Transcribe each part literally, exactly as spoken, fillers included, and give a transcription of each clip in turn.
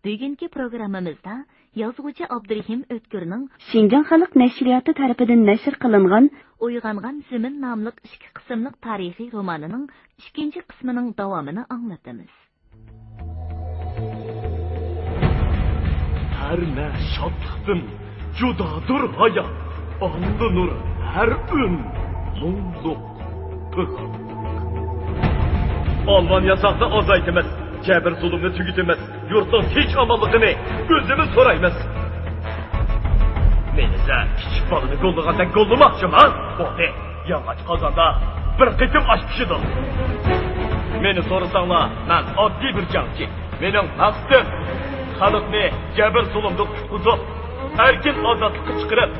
بۈگۈنكى پروگراممىمىزدا يازغۇچى ئابدۇرېھىم ئۆتكۈرنىڭ شىنجاڭ خەلق نەشرىياتى تەرىپىدىن نەشر قىلىنغان ئويغانغان زېمىن ناملىق ئىككى قىسىملىق تارىخىي رومانىنىڭ ئىككىنچى قىسمىنىڭ داۋامىنى ئاڭلىتىمىز. ھەممە شادلىقتىن جۇدادۇر ھايات، ئاڭلىنۇر ھەر ئۈن مۇڭلۇق. ئالۋان ياساقنى ئازايتىمىز، جەبىر-زۇلۇمنى تۈگىتىمىز، يۇرتنىڭ تىنچ-ئامانلىقىنى ئۆزىمىز سورايمىز. مېنى سەن كىچىك بالىنى گوللىغاندەك گوللىماقچىما؟ بولدى، يالىڭاچ قازاندا بىر قېتىم ئاش پىشىدۇ. مېنى سورىساڭلار، مەن ئاددىي بىر جەڭچى. مېنىڭ مەقسىتىم، خەلقنى جەبىر-زۇلۇمدىن قۇتقۇزۇپ، ئەركىن ئازادلىققا چىقىرىپ،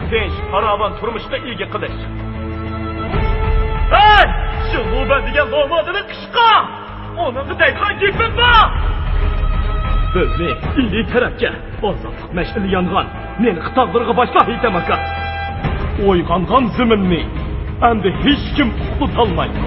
تىنچ، پاراۋان تۇرمۇشقا ئىگە قىلىش. ھەي! شىڭدۇبەن دېگەن لومادىنى قىشقا! ئۇنىڭغا دەيدىغان گېپىم بار! بىزنى ئىلى تەرەپكە، ئازادلىق مەشئىلى يانغان نېنىق تاغلىرىغا باشلا، ھېيتەم ئاكا! ئويغانغان زېمىننى ئەمدى ھېچكىم ئۇخلىتالمايدۇ.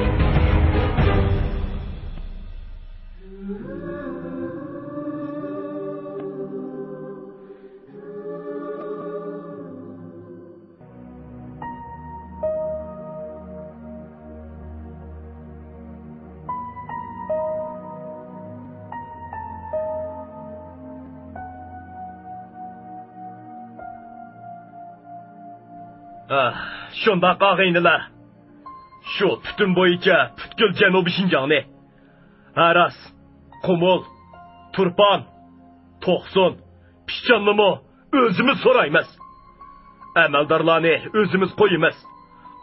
ئاھ، شۇنداق ئاغىنىلەر. شۇ پۈتۈن بويىچە پۈتكۈل جەنۇبىي شىنجاڭنى، ھاراس، قۇمۇل، تۇرپان، توقسۇن، پىشچاننىمۇ ئۆزىمىز سورايمىز. ئەمەلدارلارنى ئۆزىمىز قويىمىز.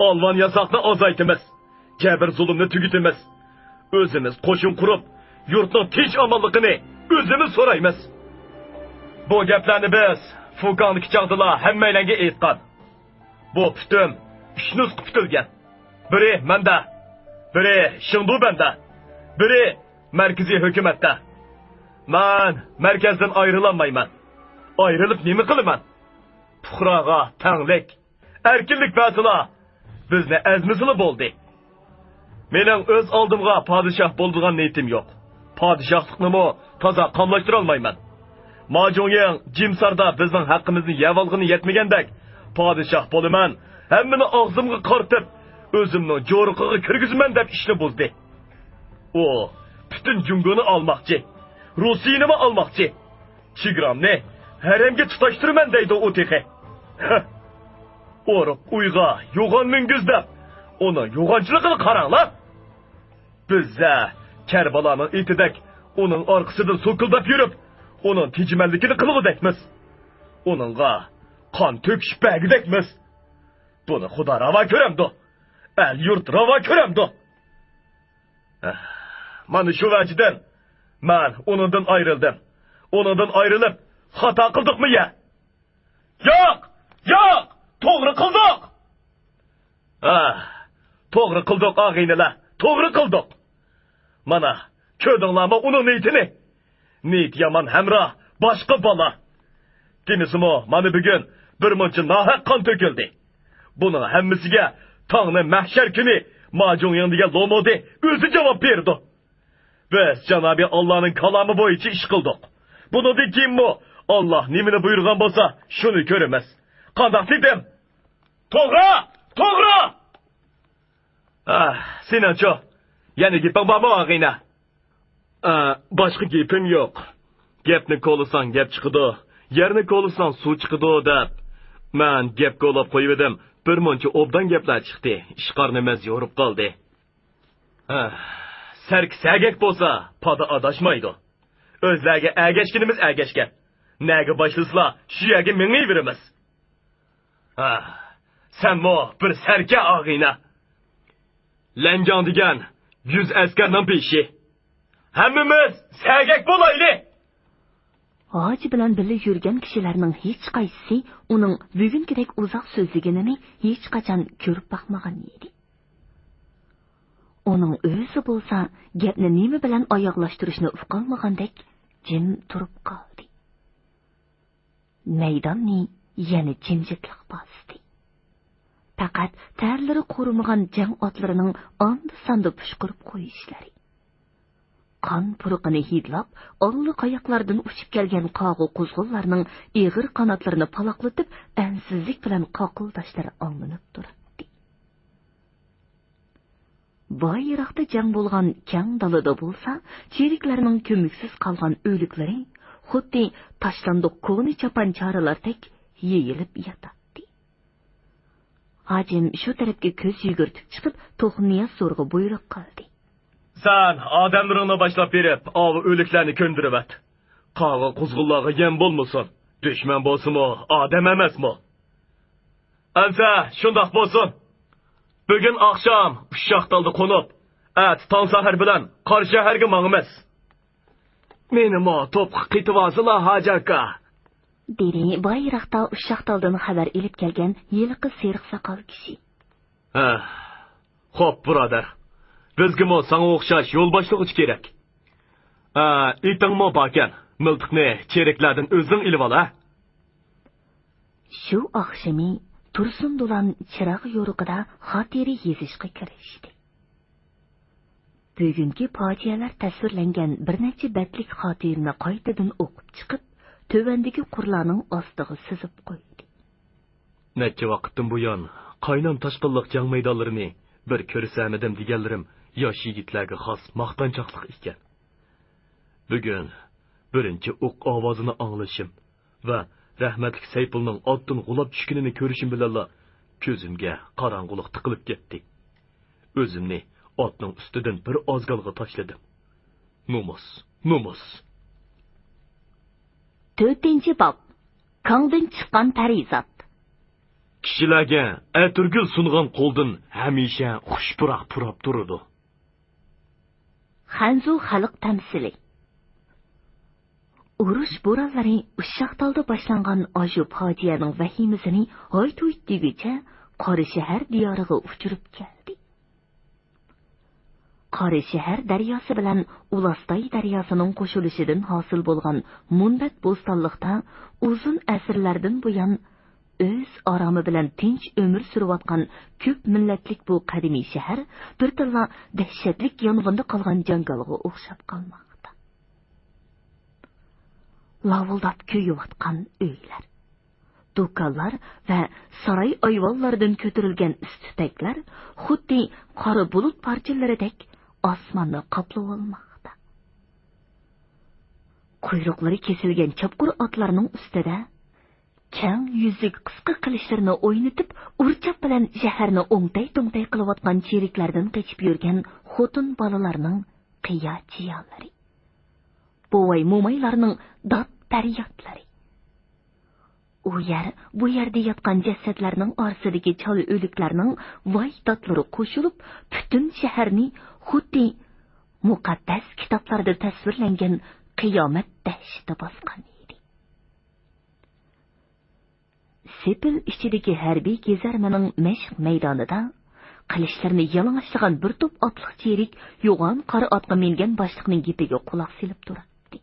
ئالۋان ياساقنى ئازايتىمىز. جەبىر-زۇلۇمنى تۈگىتىمىز. ئۆزىمىز قوشۇن قۇرۇپ، يۇرتنىڭ تىنچ-ئامانلىقىنى ئۆزىمىز سورايمىز. بۇ گەپلەرنى بىز فۇكاڭدىكى چاغدىلا ھەممەيلەنگە ئېيتقان. بۇ پۈتۈن ئۈچ نۇسخا پۈتۈلگەن. بىرى مەندە، بىرى شېڭدۇبەندە، بىرى مەركىزىي ھۆكۈمەتتە. مەن مەركەزدىن ئايرىلالمايمەن. ئايرىلىپ نېمە قىلىمەن؟ پۇقراغا تەڭلىك، ئەركىنلىك بەرسىلا، بىزنى ئەزمىسىلا بولدى. مېنىڭ ئۆز ئالدىمغا پادىشاھ بولىدىغان نىيىتىم يوق. پادىشاھلىقنىمۇ تازا قاملاشتۇرالمايمەن. ما جۇڭيىڭ جىمساردا بىزنىڭ ھەققىمىزنى يەۋالغىنى يەتمىگەندەك، پادىشاھ بولىمەن، ھەممىنى ئاغزىمغا قارىتىپ، ئۆزۈمنىڭ جورۇقىغا كىرگۈزىمەن دەپ ئىشنى بۇزدى. ئۇ پۈتۈن جۇڭگونى ئالماقچى، روسىيىنىمۇ ئالماقچى. چېگرامنى ھەرەمگە تۇتاشتۇرىمەن دەيدۇ ئۇ تېخى. ئورۇق ئۇيغا يوغان مۈڭگۈز دەپ، ئۇنىڭ يوغانچىلىقىنى قاراڭلار. بىزسە كەربالانىڭ ئېتىدەك ئۇنىڭ ئارقىسىدىن سوكۇلداپ يۈرۈپ، ئۇنىڭ تېجىمەللىكىنى قىلغۇدەكمىز. ئۇنىڭغا قان تۆكۈشۈپ بەرگۈدەكمىز. بۇنى خۇدا راۋا كۆرەمدۇ؟ ئەل-يۇرت راۋا كۆرەمدۇ؟ مانا شۇ ۋەجىدىن مەن ئۇنىڭدىن ئايرىلدىم. ئۇنىڭدىن ئايرىلىپ خاتا قىلدۇقمۇ يە؟ ياق! ياق! توغرا قىلدۇق! ھە، توغرا قىلدۇق، ئاغىنىلەر، توغرا قىلدۇق. مانا، كۆردۈڭلارمۇ ئۇنىڭ نىيىتىنى؟ نىيىتى يامان ھەمراھ، باشقا بالا. دېمىسىمۇ، مانا بۈگۈن بىر مۇنچە ناھەق قان تۆكۈلدى. بۇنىڭ ھەممىسىگە تاڭنى مەھشەر كۈنى ما جۇڭيىڭ دېگەن لومودى ئۆزى جاۋاب بېرىدۇ. بىز جانابى ئاللانىڭ كالامى بويىچە ئىش قىلدۇق. بۇنىڭدىن كېيىنمۇ ئاللا نېمىنى بۇيرۇغان بولسا، شۇنى كۆرىمىز. قانداق دېدىم؟ توغرا! توغرا! ئاھ، سېنىڭچۇ؟ يەنە گېپىڭ بارمۇ، ئاغىنە؟ ئا، باشقا گېپىم يوق. گەپنى كولىساڭ گەپ چىقىدۇ، يەرنى كولىساڭ سۇ چىقىدۇ دەپ، مەن گەپ كولاپ قويۇۋىدىم. بىر مۇنچە ئوبدان گەپلەر چىقتى. ئىشقارنىمىز يورۇپ قالدى. ھە، سەرك سەگەك بولسا، پادا ئاداشمايدۇ. ئۆزلەرگە ئەگەشكىنىمىز ئەگەشكەن. نەگە باشلىسىلا، شۇ يەرگە مېڭىۋېرىمىز. ھە، سەنمۇ بىر سەركە ئاغىنە. لەنجاڭ دېگەن يۈز ئەسكەرنىڭ بېشى. ھەممىمىز سەگەك بولايلى! ھاجى بىلەن بىللە يۈرگەن كىشىلەرنىڭ ھېچقايسىسى ئۇنىڭ بۈگۈنكىدەك ئۇزاق سۆزلىگىنىنى ھېچقاچان كۆرۈپ باقمىغان ئىدى. ئۇنىڭ ئۆزى بولسا گەپنى نېمە بىلەن ئاياغلاشتۇرۇشنى ئۇقالمىغاندەك جىم تۇرۇپ قالدى. مەيداننى يەنە جىمجىتلىق باستى. پەقەت تەرلىرى قۇرۇمىغان جەڭ ئاتلىرىنىڭ ئاندا-ساندا پۇشقۇرۇپ قويۇشلىرى. قان پۇرىقىنى ھىدلاپ، ئاللىقاياقلاردىن ئۇچۇپ كەلگەن قاغا-قۇزغۇنلارنىڭ ئېغىر قاناتلىرىنى پالاقلىتىپ، ئەنسىزلىك بىلەن قاقىلداشلىرى ئاڭلىنىپ تۇراتتى. بايىراقتا جەڭ بولغان كەڭ دالىدا بولسا، چېرىكلەرنىڭ كۆمۈكسىز قالغان ئۆلۈكلىرى خۇددى تاشلاندۇق كونا چاپان چارىلاردەك يېيىلىپ ياتاتتى. ھاجىم شۇ تەرەپكە كۆز يۈگۈرتۈپ چىقىپ، توخۇنىياز زورغا بۇيرۇق قىلدى. سەن ئادەملىرىڭنى باشلاپ بېرىپ، ئاۋۇ ئۆلۈكلەرنى كۆندۈرۈۋەت. قاغا قۇزغۇنلارغا يەم بولمىسۇن. دۈشمەن بولسىمۇ، ئادەم ئەمەسمۇ؟ ئەمسە شۇنداق بولسۇن. بۈگۈن ئاخشام ئۇششاق تالدا قونۇپ، ئەتە تاڭ سەھەر بىلەن قارا شەھەرگە ماڭىمىز. مېنىمۇ توپقا قېتىۋالسىلا، ھاجى ئاكا. دېدى بايىراقتا ئۇششاق تالدىن خەۋەر ئېلىپ كەلگەن ھېلىقى سېرىق ساقال كىشى. ھە، خوپ، بۇرادەر. بىزگىمۇ ساڭا ئوخشاش يول باشلىغۇچى كېرەك. ھە، ئېتىڭمۇ باركەن. مىلتىقنى چېرىكلەردىن ئۆزۈڭ ئېلىۋال، ھە. شۇ ئاخشىمى تۇرسۇن دولان چىراغ يورۇقىدا خاتىرە يېزىشقا كىرىشتى. بۈگۈنكى پاجىئەلەر تەسۋىرلەنگەن بىر نەچچە بەتلىك خاتىرىنى قايتىدىن ئوقۇپ چىقىپ، تۆۋەندىكى قۇرلارنىڭ ئاستىغا سىزىپ قويدى. نەچچە ۋاقىتتىن بۇيان قاينام تاشقىنلىق جەڭ مەيدانلىرىنى بىر كۆرسەمىدىم دېگەنلىرىم ياش يىگىتلەرگە خاس ماختانچاقلىق ئىكەن. بۈگۈن بىرىنچى ئوق ئاۋازىنى ئاڭلىشىم ۋە رەھمەتلىك سەيپۇلنىڭ ئاتتىن غۇلاپ چۈشكىنىنى كۆرۈشۈم بىلەنلا كۆزۈمگە قاراڭغۇلۇق تىقىلىپ كەتتى. ئۆزۈمنى ئاتنىڭ ئۈستىدىن بىر ئازگالغا تاشلىدىم. نومۇس، نومۇس. تۆتىنچى باب. كاڭدىن چىققان پەرىزات. كىشىلەرگە ئەتىرگۈل سۇنغان قولدىن ھەمىشە خۇش پۇراق پۇراپ تۇرىدۇ. خەنزۇ خەلق تەمسىلى. ئۇرۇش بورانلىرى ئۇششاق تالدا باشلانغان ئاشۇ پاجىئەنىڭ ۋەھىمىسىنى ھايت-ھۇيت دېگۈچە قارا شەھەر دىيارىغا ئۇچۇرۇپ كەلدى. قارا شەھەر دەرياسى بىلەن ئۇلاستاي دەرياسىنىڭ قوشۇلۇشىدىن ھاسىل بولغان مۇنبەت بوستانلىقتا ئۇزۇن ئەسىرلەردىن بۇيان ئۆز ئارامى بىلەن تىنچ ئۆمۈر سۈرۈۋاتقان كۆپ مىللەتلىك بۇ قەدىمىي شەھەر بىردىنلا دەھشەتلىك يانغىندا قالغان جاڭگالغا ئوخشاپ قالماقتا. لاۋۇلداپ كۆيۈۋاتقان ئۆيلەر، دۇكانلار ۋە ساراي ئايۋانلىرىدىن كۆتۈرۈلگەن ئىس تۈتەكلەر خۇددى قارا بۇلۇت پارچىلىرىدەك ئاسماننى قاپلىۋالماقتا. قۇيرۇقلىرى كېسىلگەن چاپقۇر ئاتلارنىڭ ئۈستىدە كەڭ يۈزلۈك قىسقا قىلىچلىرىنى ئوينىتىپ، ئۇرچاق بىلەن شەھەرنى ئوڭتەي-توڭتەي قىلىۋاتقان چېرىكلەردىن قېچىپ يۈرگەن خوتۇن بالىلارنىڭ قىيا چىيانلىرى، بوۋاي-مومايلارنىڭ داد-پەريادلىرى، ئۇ يەر، بۇ يەردە ياتقان جەسەتلەرنىڭ ئارىسىدىكى چالا ئۆلۈكلەرنىڭ ۋاي-دادلىرى قوشۇلۇپ، پۈتۈن شەھەرنى خۇددى مۇقەددەس كىتابلاردا تەسۋىرلەنگەن قىيامەت دەھشىتى باسقان ئىدى. سېپىل ئىچىدىكى ھەربىي گېزەرمىنىڭ مەشىق مەيدانىدا قىلىچلىرىنى يالىڭاچلىغان بىر توپ ئاتلىق چېرىك يوغان قارا ئاتقا مىنگەن باشلىقنىڭ گېپىگە قۇلاق سېلىپ تۇراتتى.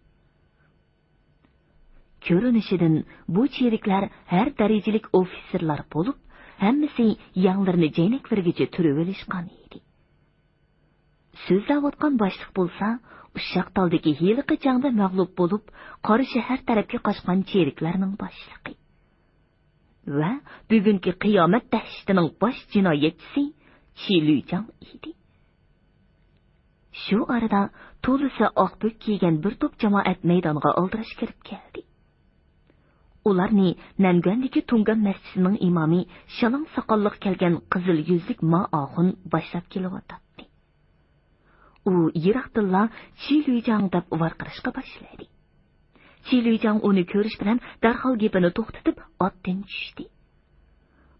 كۆرۈنۈشىدىن بۇ چېرىكلەر ھەر دەرىجىلىك ئوفىتسېرلار بولۇپ، ھەممىسى يەڭلىرىنى جەينەكلىرىگىچە تۈرۈۋېلىشقان ئىدى. سۆزلەۋاتقان باشلىق بولسا ئۇششاق تالدىكى ھېلىقى جەڭدە مەغلۇپ بولۇپ، قارا شەھەر تەرەپكە قاچقان چېرىكلەرنىڭ باشلىقى ۋە بۈگۈنكى قىيامەت دەھشىتىنىڭ باش جىنايەتچىسى چى لۈيجاڭ ئىدى. شۇ ئارىدا تولىسى ئاق بۆك كىيگەن بىر توپ جامائەت مەيدانغا ئالدىراش كىرىپ كەلدى. ئۇلارنى نەنگۈەندىكى تۇڭگان مەسچىتىنىڭ ئىمامى شالاڭ ساقاللىق كەلگەن قىزىل يۈزلۈك ما ئاخۇن باشلاپ كېلىۋاتاتتى. ئۇ يىراقتىنلا چى لۈيجاڭ دەپ ۋارقىراشقا باشلىدى. چى لۈيجاڭ ئۇنى كۆرۈش بىلەن دەرھال گېپىنى توختىتىپ ئاتتىن چۈشتى.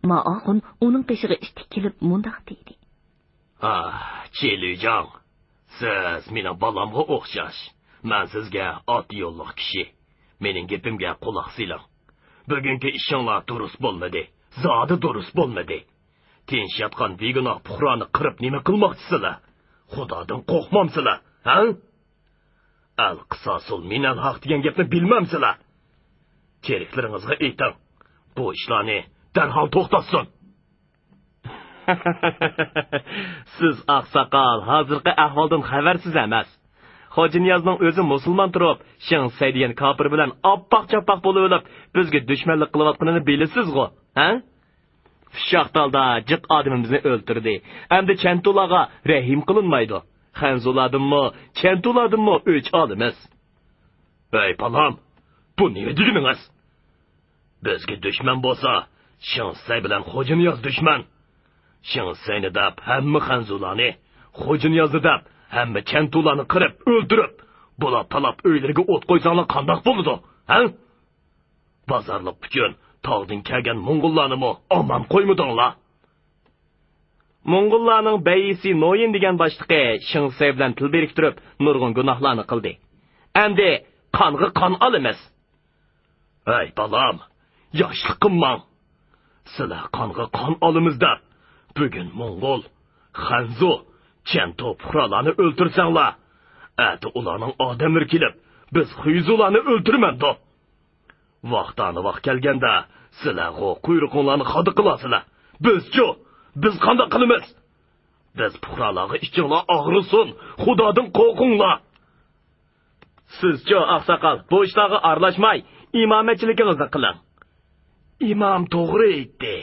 ما ئاخۇن ئۇنىڭ قېشىغا ئىتتىك كېلىپ مۇنداق دېدى. ئاھ، چى لۈيجاڭ، سىز مېنىڭ بالامغا ئوخشاش. مەن سىزگە ئات يوللۇق كىشى. مېنىڭ گېپىمگە قۇلاق سېلىڭ. بۈگۈنكى ئىشىڭلار دۇرۇس بولمىدى. زادى دۇرۇس بولمىدى. تىنچ ياتقان بىگۇناھ پۇقرانى قىرىپ نېمە قىلماقچىسىلەر؟ خۇدادىن قورقمامسىلەر، ھە؟ ئەل قىساسۇل مىنەل ھەق دېگەن گەپنى بىلمەمسىلەر؟ چېرىكلىرىڭىزغا ئېيتىڭ، بۇ ئىشلارنى دەرھال توختاتسۇن. سىز ئاقساقال، ھازىرقى ئەھۋالدىن خەۋەرسىز ئەمەس. خوجانىيازنىڭ ئۆزى مۇسۇلمان تۇرۇپ، شېڭ سەي دېگەن كاپىر بىلەن ئاپپاق-چاپپاق بولۇۋېلىپ، بىزگە دۈشمەنلىك قىلىۋاتقىنىنى بىلىسىزغۇ، ھە؟ ئۇششاق ھالدا جىق ئادىمىمىزنى ئۆلتۈردى. ئەمدى چەنتۇلارغا رەھىم قىلىنمايدۇ. خەنزۇلاردىنمۇ، چەنتۇلاردىنمۇ ئۆچ ئالىمىز. ھەي، بالام، بۇ نېمە دېگىنىڭىز؟ بىزگە دۈشمەن بولسا، شېڭ سەي بىلەن خوجانىياز دۈشمەن. شېڭ سەينى دەپ ھەممە خەنزۇلارنى، خوجانىيازنى دەپ ھەممە چەنتۇلارنى قىرىپ، ئۆلتۈرۈپ، بۇلاپ-تالاپ ئۆيلىرىگە ئوت قويساڭلار قانداق بولىدۇ، ھە؟ بازارلىق ئۈچۈن تاغدىن كەلگەن موڭغۇللارنىمۇ ئامان قويمىدىڭلار. موڭغۇللارنىڭ بەيىسى نويىن دېگەن باشلىقى شېڭ سەي بىلەن تىل بىرىكتۈرۈپ، نۇرغۇن گۇناھلارنى قىلدى. ئەمدى قانغا قان ئالىمىز. ھەي، بالام، ياشلىق قىلماڭ. سىلەر قانغا قان ئالىمىز دەپ، بۈگۈن موڭغۇل، خەنزۇ، چەنتۇ پۇقرالارنى ئۆلتۈرسەڭلار، ئەتە ئۇلارنىڭ ئادەملىرى كېلىپ، بىز خۇيزۇلارنى ئۆلتۈرمەمدۇ؟ ۋاقتانىۋاق كەلگەندە، سىلەرغۇ قۇيرۇقۇڭلارنى خادا قىلارسىلەر. بىزچۇ؟ بىز قانداق قىلىمىز؟ بىز پۇقرالارغا ئىچىڭلار ئاغرىسۇن، خۇدادىن قورقۇڭلار. سىزچۇ، ئاقساقال، بۇ ئىشلارغا ئارىلاشماي، ئىمامەتچىلىكىڭىزنى قىلىڭ. ئىمام توغرا ئېيتتى.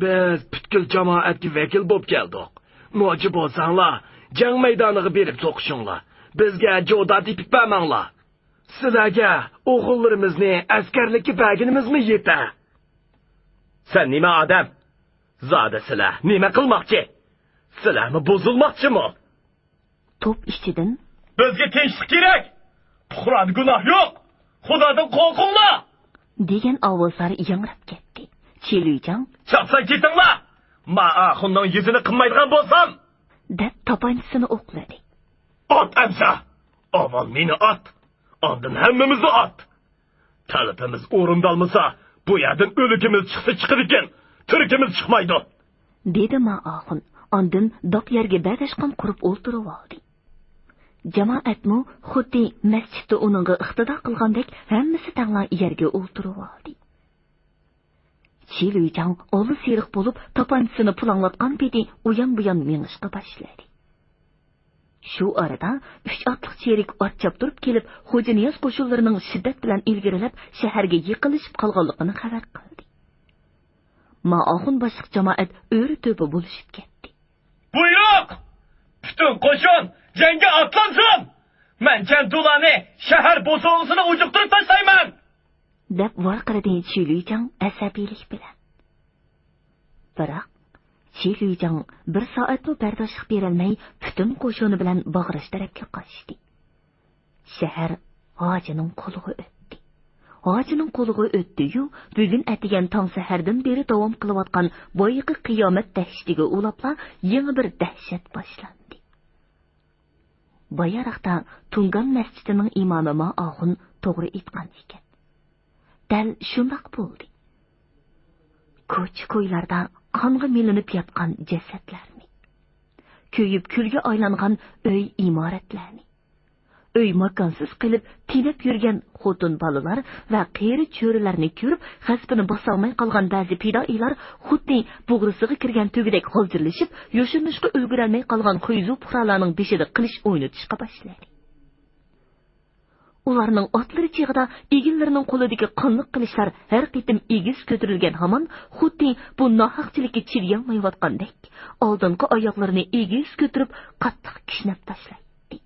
بىز پۈتكۈل جامائەتكە ۋەكىل بولۇپ كەلدۇق. نوچى بولساڭلار، جەڭ مەيدانىغا بېرىپ سوقۇشۇڭلار. بىزگە جودا تېپىپ بەرمەڭلار. سىلەرگە ئوغۇللىرىمىزنى ئەسكەرلىككە بەرگىنىمىزمۇ يېتەر. سەن نېمە ئادەم؟ زادى سىلەر نېمە قىلماقچى؟ سىلەرمۇ بۇزۇلماقچىمۇ؟ توپ ئىچىدىن، بىزگە تىنچلىق كېرەك! پۇقرادا گۇناھ يوق! خۇدادىن قورقۇڭلار! دېگەن ئاۋازلار ياڭراپ كەتتى. چى لۈيجاڭ، چاپسان كېتىڭلار! ما ئاخۇننىڭ يۈزىنى قىلمايدىغان بولسام! دەپ تاپانچىسىنى ئوقلىدى. ئات ئەمسە! ئاۋۋال مېنى ئات! ئاندىن ھەممىمىزنى ئات! تەلىپىمىز ئورۇندالمىسا، بۇ يەردىن ئۆلۈكىمىز چىقسا چىقىدىكەن، تىرىكىمىز چىقمايدۇ. دېدى ما ئاخۇن. ئاندىن داپ يەرگە بەرداشقان قۇرۇپ ئولتۇرۇۋالدى. جامائەتمۇ خۇددى مەسچىتتە ئۇنىڭغا ئىقتىدا قىلغاندەك ھەممىسى تەڭلا يەرگە ئولتۇرۇۋالدى. چى لۈيجاڭ ئاللا سېرىق بولۇپ، تاپانچىسىنى پۇلاڭلاتقان پېتى ئۇيان-بۇيان مېڭىشقا باشلىدى. شۇ ئارىدا ئۈچ ئاتلىق چېرىك ئات چاپتۇرۇپ كېلىپ، خوجانىياز قوشۇنلىرىنىڭ شىددەت بىلەن ئىلگىرىلەپ، شەھەرگە يېقىنلىشىپ قالغانلىقىنى خەۋەر قىلدى. ما ئاخۇن باشلىق جامائەت ئۆرە-تۆپە بولۇشۇپ كەتتى. بۇيرۇق! پۈتۈن قوشۇن جەڭگە ئاتلانسۇن! مەن چەنتۇلارنى شەھەر بوسۇغىسىدا ئۇجۇقتۇرۇپ تاشلايمەن! دەپ ۋارقىرىدى چى لۈيجاڭ ئەسەبىيلىك بىلەن. بىراق، چى لۈيجاڭ بىر سائەتمۇ بەرداشلىق بېرەلمەي، پۈتۈن قوشۇنى بىلەن باغرىش تەرەپكە قاچتى. شەھەر ھاجىنىڭ قولىغا ئۆتتى. ھاجىنىڭ قولىغا ئۆتتى-يۇ، بۈگۈن ئەتىگەن تاڭ سەھەردىن بېرى داۋام قىلىۋاتقان بايىقى قىيامەت دەھشىتىگە ئۇلاپلا يېڭى بىر دەھشەت باشلاندى. بايراقتا تۇڭگان مەسچىتىنىڭ ئىمامى ما ئاخۇن توغرا ئېيتقان ئىكەن. دەل شۇنداق بولدى. كوچا-كويلاردا قانغا مىلىنىپ ياتقان جەسەتلەرنى، كۆيۈپ كۈلگە ئايلانغان ئۆي ئىمارەتلەرنى، ئۆي ماكانسىز قېلىپ تېنەپ يۈرگەن خوتۇن بالىلار ۋە قېرى چۆرىلەرنى كۆرۈپ، غەزىپىنى باسالماي قالغان بەزى پىدائىيلار خۇددى بۇغرىسىغا كىرگەن تۆگىدەك غالجىرلىشىپ، يوشۇرۇنۇشقا ئۈلگۈرەلمەي قالغان خۇيزۇ پۇقرالارنىڭ بېشىدا قىلىچ ئوينىتىشقا باشلىدى. ئۇلارنىڭ ئاتلىرى چېغىدا ئىگىلىرىنىڭ قولىدىكى قانلىق قىلىچلار ھەر قېتىم ئېگىز كۆتۈرۈلگەن ھامان، خۇددى بۇ ناھەقچىلىككە چىدىيالمايۋاتقاندەك، ئالدىنقى ئاياغلىرىنى ئېگىز كۆتۈرۈپ، قاتتىق كىشنەپ تاشلايتتى.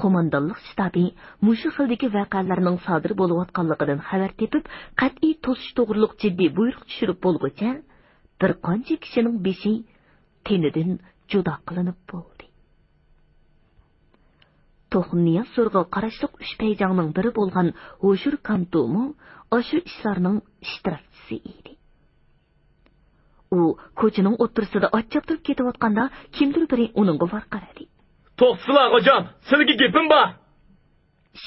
قوماندانلىق شتابى مۇشۇ خىلدىكى ۋەقەلەرنىڭ سادىر بولۇۋاتقانلىقىدىن خەۋەر تېپىپ، قەتئىي توسۇش توغرۇلۇق جىددىي بۇيرۇق چۈشۈرۈپ بولغۇچە، بىر قانچە كىشىنىڭ بېشى تېنىدىن جۇدا قىلىنىپ بولدى. توخۇنىياز زورغا قاراشلىق ئۈچ پەيجاڭنىڭ بىرى بولغان ھوشۇر كانتۇمۇ ئاشۇ ئىشلارنىڭ ئىشتىراكچىسى ئىدى. ئۇ كوچىنىڭ ئوتتۇرىسىدا ئات چاپتۇرۇپ كېتىۋاتقاندا، كىمدۇر بىرى ئۇنىڭغا ۋارقىرىدى. توختىسىلا، غوجام، سىلىگە گېپىم بار!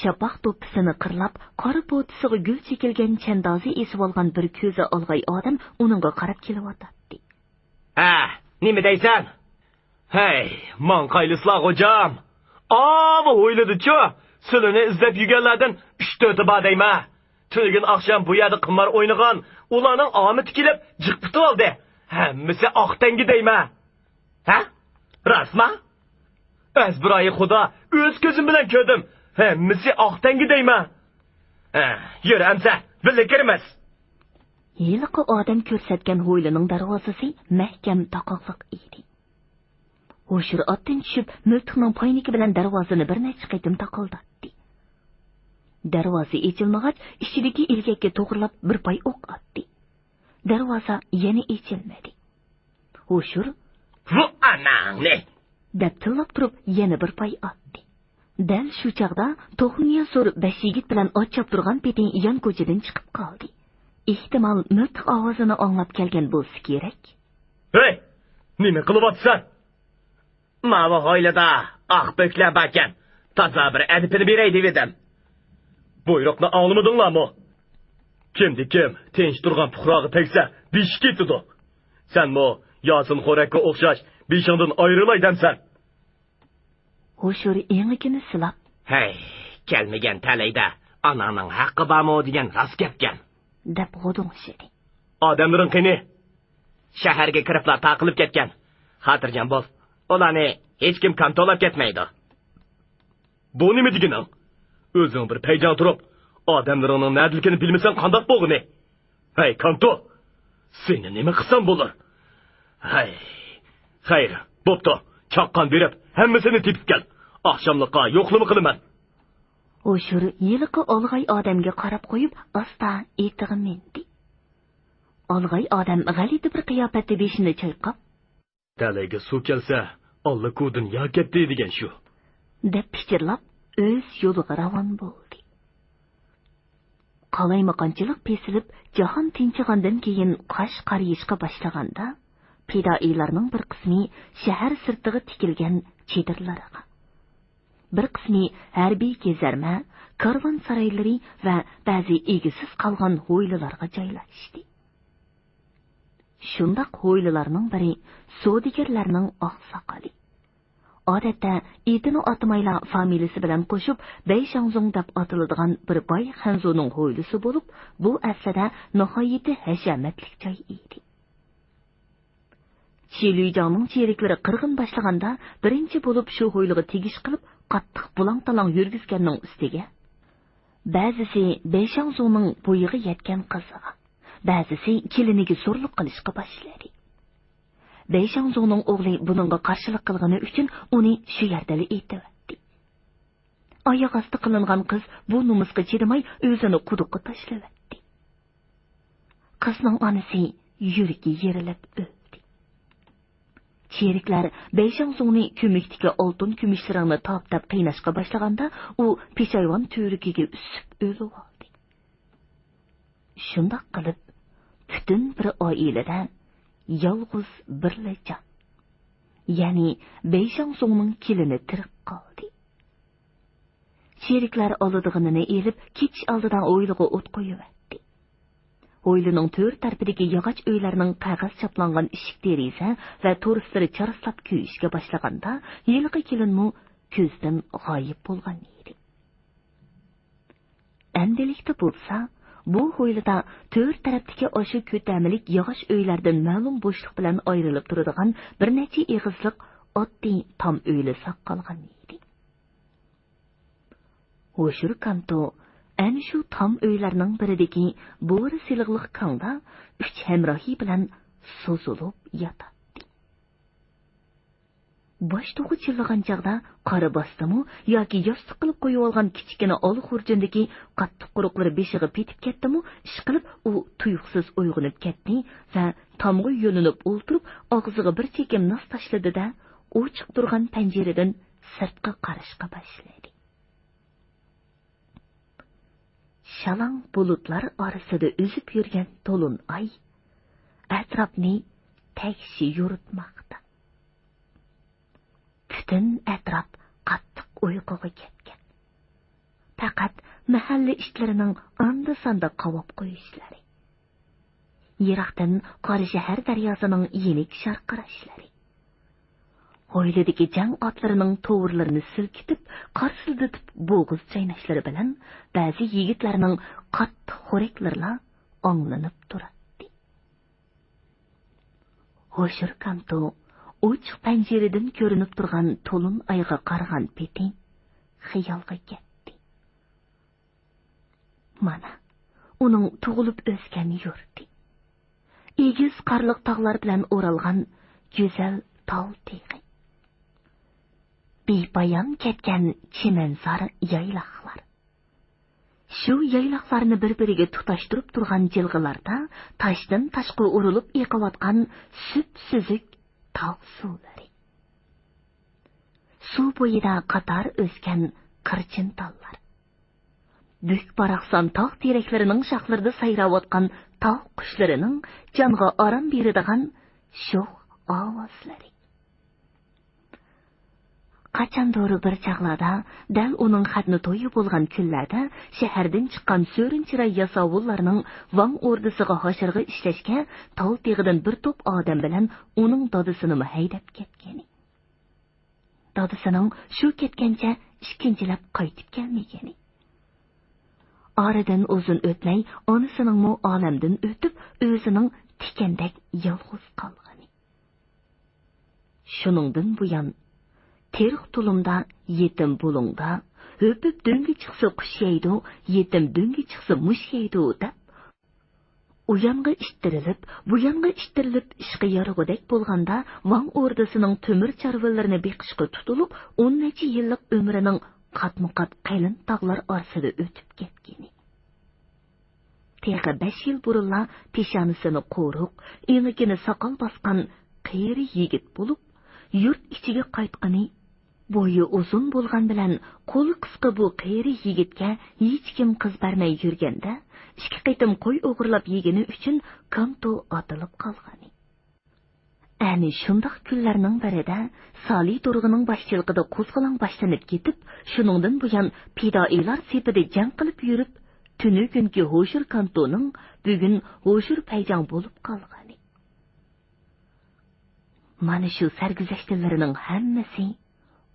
شاپاق دوپپىسىنى قىرلاپ، قارا پوتىسىغا گۈل چېكىلگەن چەندازى ئېسىۋالغان بىر كۆزى ئالغاي ئادەم ئۇنىڭغا قاراپ كېلىۋاتاتتى. ھە، نېمە دەيسەن؟ ھەي، ماڭقايلىسىلا، غوجام! ئاۋۇ ھويلىدىچۇ، سىلىنى ئىزدەپ يۈرگەنلەردىن ئۈچ-تۆتى بار دەيمەن. تۈنۈگۈن ئاخشام بۇ يەردە قىمار ئوينىغان، ئۇلارنىڭ ئامىتى كېلىپ جىق پۇتۇۋالدى. ھەممىسى ئاق تەڭگە دەيمەن. ھە؟ راستما؟ ئەزبىرايى خۇدا، ئۆز كۆزۈم بىلەن كۆردۈم. ھەممىسى ئاق تەڭگە دەيمەن. ھە، يۈر ئەمسە، بىللە كىرىمىز. ھېلىقى ئادەم كۆرسەتكەن ھويلىنىڭ دەرۋازىسى مەھكەم تاقاقلىق ئىدى. ھوشۇر ئاتتىن چۈشۈپ، مىلتىقنىڭ پاينىكى بىلەن دەرۋازىنى بىر نەچچە قېتىم تاقىلداتتى. دەرۋازا ئېچىلمىغاچ، ئىچىدىكى ئىلگەككە توغرىلاپ بىر پاي ئوق ئاتتى. دەرۋازا يەنە ئېچىلمىدى. ھوشۇر، ۋۇ ئاناڭنى! دەپ تىللاپ تۇرۇپ يەنە بىر پاي ئاتتى. دەل شۇ چاغدا توخۇنىيازور بەش يىگىت بىلەن ئات چاپتۇرغان پېتى يان كوچىدىن چىقىپ قالدى. ئېھتىمال، مىلتىق ئاۋازىنى ئاڭلاپ كەلگەن بولسا كېرەك. ھەي! نېمە قىلىۋاتىسەن؟ ماۋۇ ھويلىدا ئاق بۆكلەر باركەن، تازا بىر ئەدىپىنى بېرەي دېۋىدىم. بۇيرۇقنى ئاڭلىمىدىڭلارمۇ؟ كىمدە كىم تىنچ تۇرغان پۇقراغا تەگسە، بېشى كېتىدۇ. سەنمۇ ياسىن خورەككە ئوخشاش بېشىڭدىن ئايرىلاي دەمسەن؟ ھوشۇر ئېڭىكىنى سىلاپ، ھەي، كەلمىگەن تەلەيدە ئاناڭنىڭ ھەققى بارمۇ دېگەن راست گەپكەن. دەپ غۇدۇڭشىدى. ئادەملىرىڭ قېنى؟ شەھەرگە كىرىپلا تاقىلىپ كەتكەن. خاتىرجەم بول، ئۇلارنى ھېچكىم كانتولاپ كەتمەيدۇ. بۇ نېمە دېگىنىڭ؟ ئۆزۈڭ بىر پەيجاڭ تۇرۇپ، ئادەملىرىڭنىڭ نەدىلىكىنى بىلمىسەڭ قانداق بولغىنى؟ ھەي، كانتو! سېنى نېمە قىلسام بولۇر؟ ھەي، خەير، بوپتۇ، چاققان بېرىپ، ھەممىسىنى تېپىپ كەل. ئاخشاملىققا يوقلىما قىلىمەن. ھوشۇر ھېلىقى ئالغاي ئادەمگە قاراپ قويۇپ، ئاستا ئېتىغا مىندى. ئالغاي ئادەم غەلىتە بىر قىياپەتتە بېشىنى چايقاپ، تەلەيگە سۇ كەلسە، ئاللىكۇ دۇنيا كەتتى دېگەن شۇ. دەپ پىچىرلاپ، ئۆز يولىغا راۋان بولدى. قالايمىقانچىلىق پېسىلىپ، جاھان تىنچىغاندىن كېيىن قاش قارىيىشقا باشلىغاندا، پىدائىيلارنىڭ بىر قىسمى شەھەر سىرتىغا تىكىلگەن چېدىرلارغا، بىر قىسمى ھەربىي كېزەرمە، كارۋان سارايلىرى ۋە بەزى ئىگىسىز قالغان ھويلىلارغا جايلاشتى. شۇنداق ھويلىلارنىڭ بىرى سودىگەرلەرنىڭ ئاقساقىلى. ئادەتتە ئېتىنى ئاتىمايلا فامىلىسى بىلەن قوشۇپ بەيشاڭزۇڭ دەپ ئاتىلىدىغان بىر باي خەنزۇنىڭ ھويلىسى بولۇپ، بۇ ئەسلىدە ناھايىتى ھەشەمەتلىك جاي ئىدى. چى لۈيجاڭنىڭ چېرىكلىرى قىرغىن باشلىغاندا، بىرىنچى بولۇپ شۇ ھويلىغا تېگىش قىلىپ، قاتتىق بۇلاڭ-تالاڭ يۈرگۈزگەننىڭ ئۈستىگە، بەزىسى بەيشاڭزۇڭنىڭ بويىغا يەتكەن قىزىغا، بەزىسى كېلىنىگە زورلۇق قىلىشقا باشلىدى. بەيشاڭزۇڭنىڭ ئوغلى بۇنىڭغا قارشىلىق قىلغىنى ئۈچۈن ئۇنى شۇ يەردىلا ئېتىۋەتتى. ئاياغ ئاستى قىلىنغان قىز بۇ نومۇسقا چىدىماي ئۆزىنى قۇدۇققا تاشلىۋەتتى. قىزنىڭ ئانىسى يۈرىكى يېرىلىپ ئۆلدى. چېرىكلەر بەيشاڭزۇڭنى كۆمۈكتىكى ئالتۇن كۈمۈشلىرىڭنى تاپ دەپ قىيناشقا باشلىغاندا، ئۇ پېشايۋان تۈۋرۈكىگە ئۈسۈپ ئۆلۈۋالدى. شۇنداق قىلىپ، پۈتۈن بىر ئائىلىدە يالغۇز بىرلا جان، يەنى بەيشاڭزۇڭنىڭ كېلىنى تىرىك قالدى. چېرىكلەر ئالىدىغىنىنى ئېلىپ، كېتىش ئالدىدا ھويلىغا ئوت قويۇۋەتتى. ھويلىنىڭ تۆر تەرىپىدىكى ياغاچ ئۆيلەرنىڭ قەغەز چاپلانغان ئىشىك دېرىزە ۋە تورۇسلىرى چارسلاپ كۆيۈشكە باشلىغاندا، ھېلىقى كېلىنمۇ كۆزدىن غايىب بولغان ئىدى. ئەمدىلىكتە بولسا، بۇ ھويلىدا تۆر تەرەپتىكى ئاشۇ كۆتەملىك ياغاچ ئۆيلەردىن مەلۇم بوشلۇق بىلەن ئايرىلىپ تۇرىدىغان بىر نەچچە ئېغىزلىق ئاددىي تام ئۆيلا ساقالغان ئىدى. ھوشۇر كانتو ئەنە شۇ تام ئۆيلەرنىڭ بىرىدىكى بورا سېلىقلىق كاڭدا ئۈچ ھەمراھى بىلەن سوزۇلۇپ ياتاتتى. باشتوخۇ چىللىغان چاغدا قارا باستىمۇ ياكى ياستۇق قىلىپ قويۇۋالغان كىچىككىنە ئالا خۇرجۇندىكى قاتتىق قۇرۇقلىرى بېشىغا پېتىپ كەتتىمۇ، ئىشقىلىپ ئۇ تۇيۇقسىز ئويغىنىپ كەتتى ۋە تامغا يۆلىنىپ ئولتۇرۇپ، ئاغزىغا بىر چېكىم ناس تاشلىدى-دە، ئوچۇق تۇرغان پەنجىرىدىن سىرتقا قاراشقا باشلىدى. شالاڭ بۇلۇتلار ئارىسىدا ئۈزۈپ يۈرگەن تولۇن ئاي ئەتراپنى تەكشى يورۇتماقتا. پۈتۈن ئەتراپ قاتتىق ئۇيقۇغا كەتكەن. پەقەت مەھەللە ئىتلىرىنىڭ ئاندا-ساندا قاۋاپ قويۇشلىرى، يىراقتىن قاراشەھەر دەرياسىنىڭ يېنىك شارقىراشلىرى، ھويلىدىكى جەڭ ئاتلىرىنىڭ توۋۇرلىرىنى سىلكىتىپ، قارسىلدىتىپ بوغۇز چايناشلىرى بىلەن بەزى يىگىتلەرنىڭ قاتتىق خورەكلىرىلا ئاڭلىنىپ تۇراتتى. ھوشۇر كانتو ئوچۇق پەنجىرىدىن كۆرۈنۈپ تۇرغان تولۇن ئايغا قارىغان پېتى خىيالغا كەتتى. مانا، ئۇنىڭ تۇغۇلۇپ ئۆسكەن يۇرتى. ئېگىز قارلىق تاغلار بىلەن ئورالغان گۈزەل تال تېغى. بىپايان كەتكەن چىمەنزار يايلاقلار. شۇ يايلاقلارنى بىر-بىرىگە تۇتاشتۇرۇپ تۇرغان جىلغىلاردا تاشتىن تاشقا ئۇرۇلۇپ ئېقىۋاتقان سۈپسۈزۈك تاغ سۇلىرى. سۇ بويىدا قاتار ئۆسكەن قىرچىن تاللار. بۈك-باراقسان تاغ تېرەكلىرىنىڭ شاخلىرىدا سايراۋاتقان تاغ قۇشلىرىنىڭ جانغا ئارام بېرىدىغان شوخ ئاۋازلىرى. قاچاندۇر بىر چاغلاردا دەل ئۇنىڭ خەتنە تويى بولغان كۈنلەردە شەھەردىن چىققان سۆرۈن چىراي ياساۋۇللارنىڭ ۋاڭ ئوردىسىغا ھاشارغا ئىشلەشكە تال تېغىدىن بىر توپ ئادەم بىلەن ئۇنىڭ دادىسىنىمۇ ھەيدەپ كەتكىنى. دادىسىنىڭ شۇ كەتكەنچە ئىككىنچىلەپ قايتىپ كەلمىگىنى. ئارىدىن ئۇزۇن ئۆتمەي ئانىسىنىڭمۇ ئالەمدىن ئۆتۈپ، ئۆزىنىڭ تىكەندەك يالغۇز قالغىنى. شۇنىڭدىن بۇيان، تېرىق تۇلۇمدا، يېتىم بۇلۇڭدا، ھۆپۈپ دۆڭگە چىقسا قۇش يەيدۇ، يېتىم دۆڭگە چىقسا مۇش يەيدۇ دەپ، ئۇيانغا ئىتتىرىلىپ، بۇيانغا ئىتتىرىلىپ ئىشقا يارىغۇدەك بولغاندا، ۋاڭ ئوردىسىنىڭ تۆمۈر چارۋىلىرىنى بېقىشقا تۇتۇلۇپ، ئون نەچچە يىللىق ئۆمرىنىڭ قاتمۇ قات قېلىن تاغلار ئارىسىدا ئۆتۈپ كەتكىنى. تېخى بەش يىل بۇرۇنلا پېشانىسىنى قورۇق، ئېڭىكىنى ساقال باسقان قېرى يىگىت بولۇپ، يۇرت ئىچىگە قايتقىنى، بويى ئۇزۇن بولغان بىلەن قولى قىسقا بۇ قېرى يىگىتكە ھېچكىم قىز بەرمەي يۈرگەندە، ئىككى قېتىم قوي ئوغرىلاپ يېگىنى ئۈچۈن كانتو ئاتىلىپ قالغىنى. ئەنە شۇنداق كۈنلەرنىڭ بىرىدە سالى تۇرغىنىڭ باشچىلىقىدا قوزغىلاڭ باشلىنىپ كېتىپ، شۇنىڭدىن بۇيان پىدائىيلار سېپىدە جەڭ قىلىپ يۈرۈپ، تۈنۈگۈنكى ھوشۇر كانتونىڭ بۈگۈن ھوشۇر پەيجاڭ بولۇپ قالغىنى. مانا شۇ سەرگۈزەشتلىرىنىڭ ھەممىسى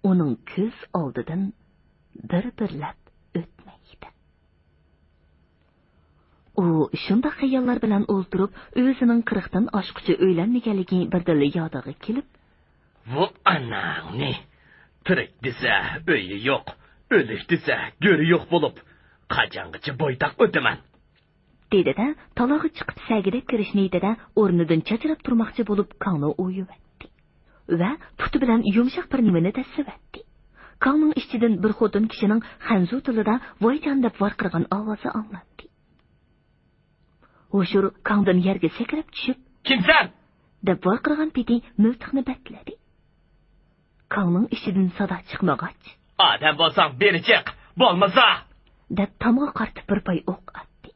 ئۇنىڭ كۆز ئالدىدىن بىر-بىرلەپ ئۆتمەكتە. ئۇ شۇنداق خىياللار بىلەن ئولتۇرۇپ، ئۆزىنىڭ قىرىقتىن ئاشقۇچە ئۆيلەنمىگەنلىكى بىردىنلا يادىغا كېلىپ، ۋۇ ئاناڭنى! تىرىك دېسە ئۆيى يوق، ئۆلۈك دېسە گۆرى يوق بولۇپ، قاچانغىچە بويتاق ئۆتىمەن؟ دېدى-دە، تالاغا چىقىپ سەگىدەپ كىرىش نىيىتىدە ئورنىدىن چاچراپ تۇرماقچى بولۇپ كاڭنى ئويۇۋەتتى ۋە پۇتى بىلەن يۇمشاق بىر نېمىنى دەسسىۋەتتى. كاڭنىڭ ئىچىدىن بىر خوتۇن كىشىنىڭ خەنزۇ تىلىدا ۋايجان دەپ ۋارقىرىغان ئاۋازى ئاڭلاندى. ھوشۇر كاڭدىن يەرگە سەكرەپ چۈشۈپ، كىمسەن؟ دەپ ۋارقىرىغان پېتى مىلتىقنى بەتلىدى. كاڭنىڭ ئىچىدىن سادا چىقمىغاچ، ئادەم بولساڭ بېرى چىق، بولمىسا! دەپ تامغا قارىتىپ بىر پاي ئوق ئاتتى.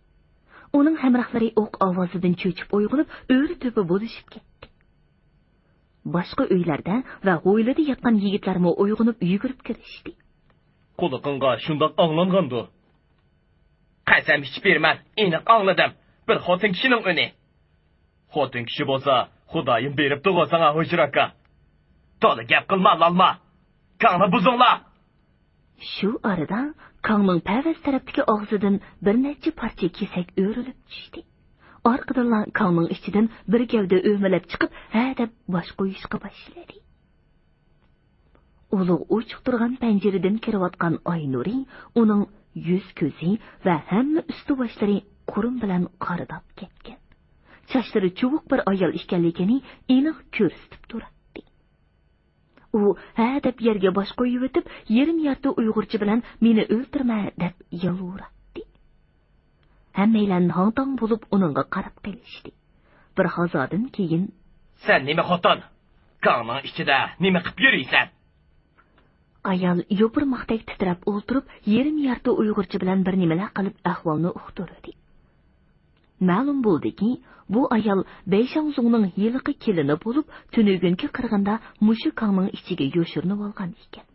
ئۇنىڭ ھەمراھلىرى ئوق ئاۋازىدىن چۆچۈپ ئويغىنىپ، ئۆرە-تۆپە بولۇشۇپ كەتتى. باشقا ئۆيلەردە ۋە ھويلىدا ياتقان يىگىتلەرمۇ ئويغىنىپ يۈگۈرۈپ كىرىشتى. قۇلىقىڭغا شۇنداق ئاڭلانغاندۇ؟ قەسەم ئىچىپ بېرىمەن، ئېنىق ئاڭلىدىم. بىر خوتۇن كىشىنىڭ ئۈنى. خوتۇن كىشى بولسا، خۇدايىم بېرىپتىغۇ ساڭا، ھوشۇر ئاكا. تولا گەپ قىلما، لالما. كاڭنى بۇزۇڭلار! شۇ ئارىدا كاڭنىڭ پەۋەس تەرەپتىكى ئاغزىدىن بىر نەچچە پارچە كېسەك ئۆرۈلۈپ چۈشتى. ئارقىدىنلا كاڭنىڭ ئىچىدىن بىر گەۋدە ئۆمىلەپ چىقىپ، ھە دەپ باش قويۇشقا باشلىدى. ئۇلۇغ ئوچۇق تۇرغان پەنجىرىدىن كىرىۋاتقان ئاي نۇرى ئۇنىڭ يۈز-كۆزى ۋە ھەممە ئۈستى-باشلىرى قۇرۇم بىلەن قارىداپ كەتكەن. چاچلىرى چۇۋۇق بىر ئايال ئىكەنلىكىنى ئېنىق كۆرسىتىپ تۇراتتى. ئۇ ھە دەپ يەرگە باش قويۇۋېتىپ، يېرىم يارتى ئۇيغۇرچە بىلەن «مېنى ئۆلتۈرمە» دەپ يالۋۇراتتى. ھەممەيلەن ھاڭ-تاڭ بولۇپ ئۇنىڭغا قاراپ قېلىشتى. بىر ھازادىن كېيىن، سەن نېمە خوتۇن؟ كاڭنىڭ ئىچىدە نېمە قىپ يۈرىسەن؟ ئايال يوپۇرماقتەك تىترەپ ئولتۇرۇپ، يېرىم يارتى ئۇيغۇرچە بىلەن بىر نېمىلەر قىلىپ ئەھۋالنى ئۇقتۇردى. مەلۇم بولدىكى، بۇ ئايال بەيشاڭزۇڭنىڭ ھېلىقى كېلىنى بولۇپ، تۈنۈگۈنكى قىرغىندا مۇشۇ كاڭنىڭ ئىچىگە يوشۇرۇنۇۋالغان ئىكەن.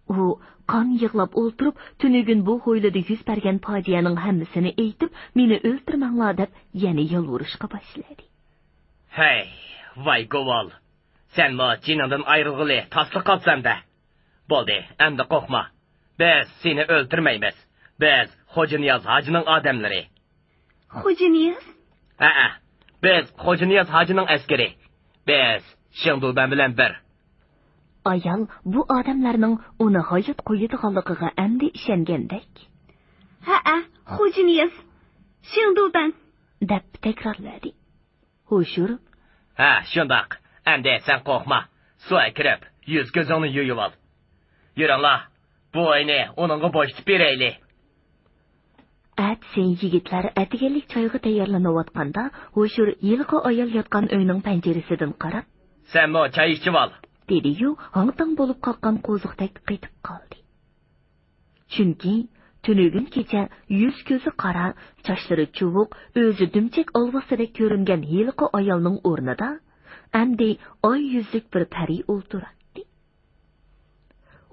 ئۇ قان يىغلاپ ئولتۇرۇپ، تۈنۈگۈن بۇ ھويلىدا يۈز بەرگەن پاجىئەنىڭ ھەممىسىنى ئېيتىپ، «مېنى ئۆلتۈرمەڭلار» دەپ يەنە يالۋۇرۇشقا باشلىدى. ھەي، ۋاي گۇۋال! سەنمۇ جېنىڭدىن ئايرىلغىلى تاسلا قاپسەن-دە! بولدى، ئەمدى قورقما. بىز سېنى ئۆلتۈرمەيمىز. بىز خوجانىياز ھاجىنىڭ ئادەملىرى. خوجانىياز؟ ھەئە، بىز خوجانىياز ھاجىنىڭ ئەسكىرى. بىز شېڭدۇبەن بىلەن بىر. ئايال بۇ ئادەملەرنىڭ ئۇنى ھايات قويىدىغانلىقىغا ئەمدى ئىشەنگەندەك. ھەئە، خوجىنىياز، شېڭدۇبەن، دەپ تەكرارلىدى. ھوشۇر. ھە، شۇنداق. ئەمدى سەن قورقما. سۇ ئەكىرىپ، يۈز-كۆزۈڭنى يۇيۇۋال. يۈرۈڭلار، بۇ ئۆينى ئۇنىڭغا بوشىتىپ بېرەيلى. ئەتىسى يىگىتلەر ئەتىگەنلىك چايغا تەييارلىنىۋاتقاندا، ھوشۇر ھېلىقى ئايال ياتقان ئۆينىڭ پەنجىرىسىدىن قاراپ، سەنمۇ چاي ئىچىۋال، دېدىيۇ، ھاڭ-تاڭ بولۇپ قاققان قوزۇقتەك قېتىپ قالدى. چۈنكى تۈنۈگۈن كېچە يۈز-كۆزى قارا، چاچلىرى چۇۋۇق، ئۆزى دۈمچەك ئالۋاستىدەك كۆرۈنگەن ھېلىقى ئايالنىڭ ئورنىدا ئەمدى ئاي يۈزلۈك بىر پەرى ئولتۇراتتى.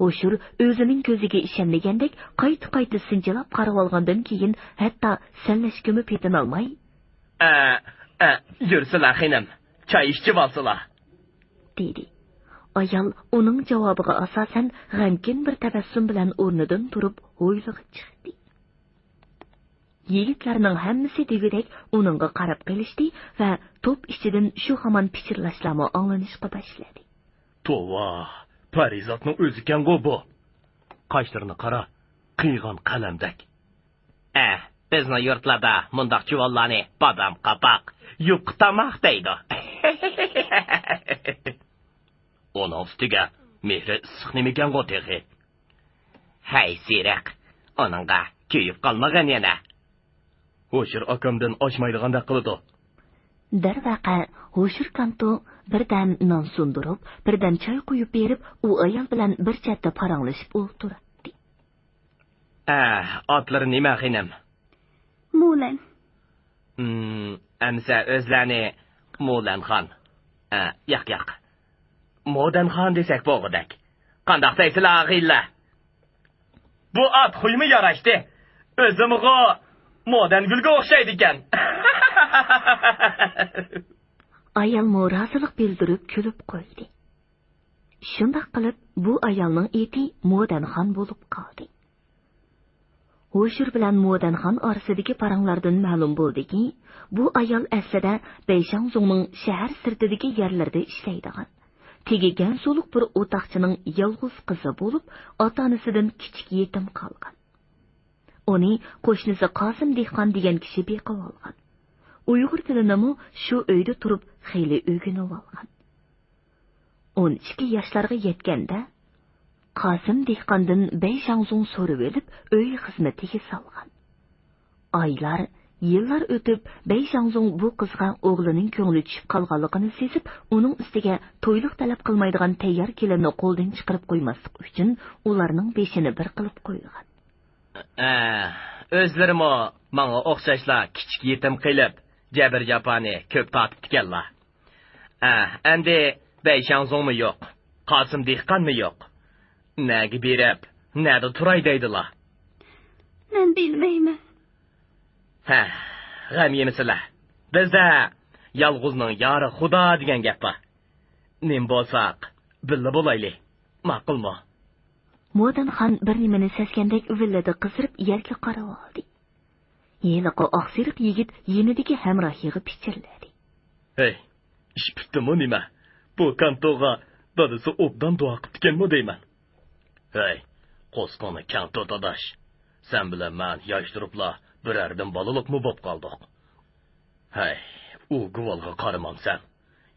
ھوشۇر ئۆزىنىڭ كۆزىگە ئىشەنمىگەندەك قايتا-قايتا سىنچىلاپ قارىۋالغاندىن كېيىن، ھەتتا سەنلەشكىمۇ پېتىنالماي، ئە، ئە، يۈرسىلە خېنىم، چاي ئىچىۋالسىلا، دېدى. ئايال ئۇنىڭ جاۋابىغا ئاساسەن غەمكىن بىر تەبەسسۇم بىلەن ئورنىدىن تۇرۇپ ھويلىغا چىقتى. يىگىتلەرنىڭ ھەممىسى دېگۈدەك ئۇنىڭغا قاراپ قېلىشتى ۋە توپ ئىچىدىن شۇ ھامان پىچىرلاشلارمۇ ئاڭلىنىشقا باشلىدى. توۋا، پەرىزاتنىڭ ئۆزىكەنغۇ بۇ. قاشلىرىنى قارا، قىيغان قەلەمدەك. ئە، بىزنىڭ يۇرتلاردا مۇنداق جۇۋانلارنى بادام قاپاق، يۇپقا تاماق دەيدۇ. ئۇنىڭ ئۈستىگە مېھرى ئىسسىق نېمىكەنغۇ تېخى؟ ھەي، سېرىق، ئۇنىڭغا كۆيۈپ قالمىغىن يەنە. ھوشۇر ئاكامدىن ئاشمايدىغاندەك قىلىدۇ. دەرۋەقە، ھوشۇر كانتو بىردەم نان سۇندۇرۇپ، بىردەم چاي قۇيۇپ بېرىپ، ئۇ ئايال بىلەن بىر چەتتە پاراڭلىشىپ ئولتۇراتتى. ئە، ئاتلىرى نېمە، خېنىم؟ مۇلەن. ھىم، ئەمسە ئۆزلەرنى مۇلەنخان. ئە، ياق، ياق. مودەنخان دېسەك بولغۇدەك. قانداق دەيسىلە، ئاغىنىلەر؟ بۇ ئات خۇيمۇ ياراشتى. ئۆزىمىغۇ مودەنگۈلگە ئوخشايدىكەن. ئايالمۇ رازىلىق بىلدۈرۈپ كۈلۈپ قويدى. شۇنداق قىلىپ، بۇ ئايالنىڭ ئېتى مودەنخان بولۇپ قالدى. ھوشۇر بىلەن مودەنخان ئارىسىدىكى پاراڭلاردىن مەلۇم بولدىكى، بۇ ئايال ئەسلىدە بەيشاڭزۇڭنىڭ شەھەر سىرتىدىكى يەرلىرىدە ئىشلەيدىغان، تېگى گەنسۇلۇق بىر ئوتاقچىنىڭ يالغۇز قىزى بولۇپ، ئاتا-ئانىسىدىن كىچىك يېتىم قالغان. ئۇنى قوشنىسى قاسىم دېھقان دېگەن كىشى بېقىۋالغان. ئۇيغۇر تىلىنىمۇ شۇ ئۆيدە تۇرۇپ خېلى ئۆگىنىۋالغان. ئون ئىككى ياشلارغا يەتكەندە، قاسىم دېھقاندىن بەيشاڭزۇڭ سورىۋېلىپ، ئۆي خىزمىتىگە سالغان. ئايلار، يىللار ئۆتۈپ، بەيشاڭزۇڭ بۇ قىزغا ئوغلىنىڭ كۆڭلى چۈشۈپ قالغانلىقىنى سېزىپ، ئۇنىڭ ئۈستىگە تويلۇق تەلەپ قىلمايدىغان تەييار كېلىننى قولدىن چىقىرىپ قويماسلىق ئۈچۈن، ئۇلارنىڭ بېشىنى بىر قىلىپ قويغان. ئە، ئۆزلىرىمۇ ماڭا ئوخشاشلا كىچىك يېتىم قېلىپ، جەبىر-جاپانى كۆپ تارتىپتىكەنلا. ئە، ئەمدى بەيشاڭزۇڭمۇ يوق، قاسىم دېھقانمۇ يوق. نەگە بېرىپ، نەدە تۇراي دەيدىلا؟ مەن بىلمەيمەن. ھە، غەم يېمىسىلە. بىزدە يالغۇزنىڭ يارى خۇدا دېگەن گەپ بار. نېمە بولساق، بىللە بولايلى. ماقۇلمۇ؟ مودەنخان بىر نېمىنى سەزگەندەك ۋىللىدە قىزىرىپ يەرگە قاراۋالدى. ھېلىقى ئاقسېرىق يىگىت يېنىدىكى ھەمراھىغا پىچىرلىدى. ھەي، ئىش پۈتتىمۇ نېمە؟ بۇ كانتوغا دادىسى ئوبدان دۇئا قىپتىكەنمۇ دەيمەن. ھەي، قورسىقىڭنى كەڭ تۇت، ئاداش. سەن بىلەن مەن ياش تۇرۇپلا بىرەردىن بالىلىقمۇ بوپ قالدۇق. ھەي، ئۇ گۇۋالغا قارىمامسەن؟